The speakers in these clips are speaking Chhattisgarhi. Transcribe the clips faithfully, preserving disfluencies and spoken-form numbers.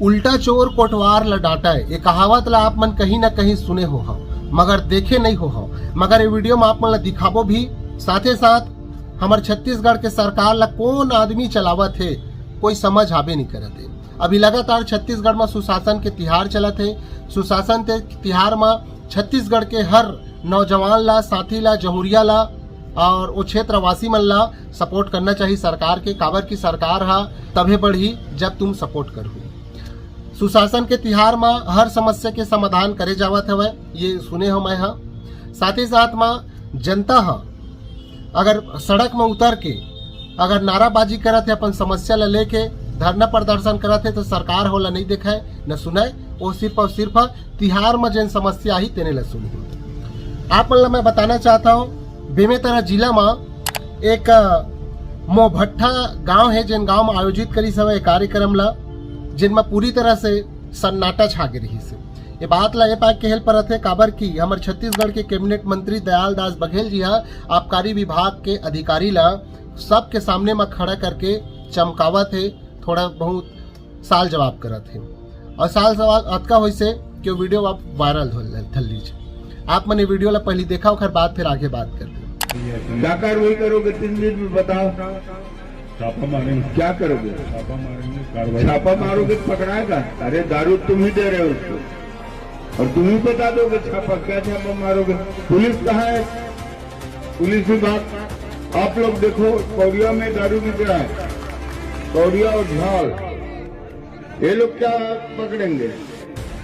उल्टा चोर कोटवार ल डांटय, ये कहावत ल आप मन कहीं ना कहीं सुने हो हव, मगर देखे नहीं हो हव। मगर ये वीडियो में आप मन ल दिखाबो भी, साथे साथ हमर छत्तीसगढ़ के सरकार ल कोन आदमी चलावत हे, कोई समझ आबे नहीं करत हे। अभी लगातार छत्तीसगढ़ में सुशासन के तिहार चलत हे। सुशासन के तिहार में छत्तीसगढ़ के हर नौजवान ला, साथी ला, जहुरिया ला और वो क्षेत्रवासी मन ला सपोर्ट करना चाहिए सरकार के, काबर की सरकार हा तभे बढ़ी जब तुम सपोर्ट करहू। सुशासन के तिहार म हर समस्या के समाधान करे जावत हवय, ये सुने हो मैं हा। साथ ही साथ म जनता ह अगर सड़क म उतर के अगर नाराबाजी करत हे, अपन समस्या ल लेके धरना प्रदर्शन करत हे, तो सरकार होला नहीं देखय न सुनय। वो सिर्फ और सिर्फ तिहार म जेन समस्या आही तेने ल सुनही। आप मन ल मैं बताना चाहता हूँ, बेमेतरा जिला म एक अ, मोहभट्ठा गांव हे, जेन गांव म आयोजित करिस हवय ए कार्यक्रम ल, जेन म पूरी तरह से सन्नाटा छा गे रहिस हे। ये बात ल ए पाय केहे ल परत हे, काबर कि हमर छत्तीसगढ़ के कैबिनेट मंत्री दयाल दास बघेल जी ह आबकारी विभाग के अधिकारी ल सबके सामने म खड़ा करके चमकावत हे, थोड़ा बहुत सवाल जवाब करत हे। और सवाल सवाल अतका होइस हे कि वो वीडियो अब वायरल हो धर लीजिए। आप मन ये वीडियो ला पहली देखा, ओकर बाद फिर आगे बात करबो। क्या कार्रवाई करोगे तीन दिन में, बताओ? छापा मारेंगे। क्या करोगे? छापा मारेंगे, कार्रवाई। छापा मारोगे तो पकड़ाएगा? अरे, दारू तुम ही दे रहे हो उसको, और तुम ही बता दोगे छापा, क्या छापा मारोगे? पुलिस कहाँ है? पुलिस विभाग, आप लोग देखो, कौड़िया में दारू बिक रहा है, कौड़िया और झाल, ये लोग क्या पकड़ेंगे?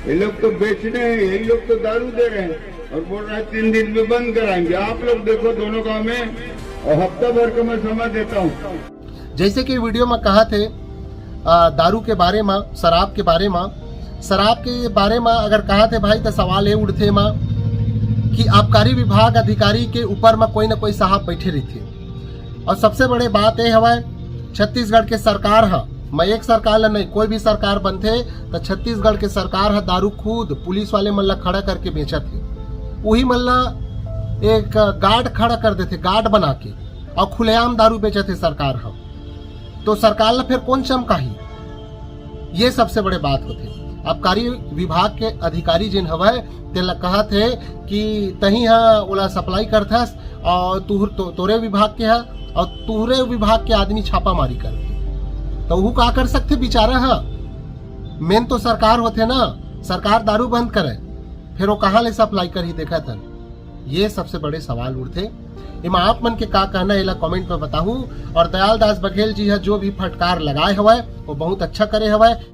ये लोग तो बेचने हैं, यही लोग तो दारू दे रहे हैं और बोल रहा है तीन दिन में बंद कराएंगे। आप लोग देखो दोनों गांव में, और हफ्ता भर का मैं समय देता हूँ। जैसे कि वीडियो में कहा थे, आ, दारू के बारे में, शराब के बारे में, शराब के बारे में अगर कहा थे भाई, तो सवाल ये उठथे मा कि आबकारी विभाग अधिकारी के ऊपर में कोई ना कोई साहब बैठे रहिथे। और सबसे बड़े बात ये हवय, छत्तीसगढ़ के सरकार ह, मैं एक सरकार ला नहीं, कोई भी सरकार बनथे, तो छत्तीसगढ़ के सरकार ह दारू खुद पुलिस वाले मन ला खड़ा करके बेचत हे। उही मन ला एक गार्ड खड़ा कर देथे, गार्ड बना के, और खुलेआम दारू बेचत हे सरकार ह। तो सरकार ला फिर कोन चमकाही? ये सबसे बड़े बात होथे। आबकारी विभाग के अधिकारी जेन हवय, तेला कहत हे कि तहीं ह ओला सप्लाई करथस और तुहर, तो, तोरे विभाग के ह और तुहरे विभाग के आदमी छापामारी करथे, तो वो का कर सकथे बिचारा ह? मेन तो सरकार होथे ना, सरकार दारू बंद करे, फिर वो कहाँ ले सप्लाई करही? देखत हन, ये सबसे बड़े सवाल उठथे। एमा आप मन के का कहना, एला कमेंट में बताहू। और दयाल दास बघेल जी ह जो भी फटकार लगाए हवय, वो बहुत अच्छा करे हवय।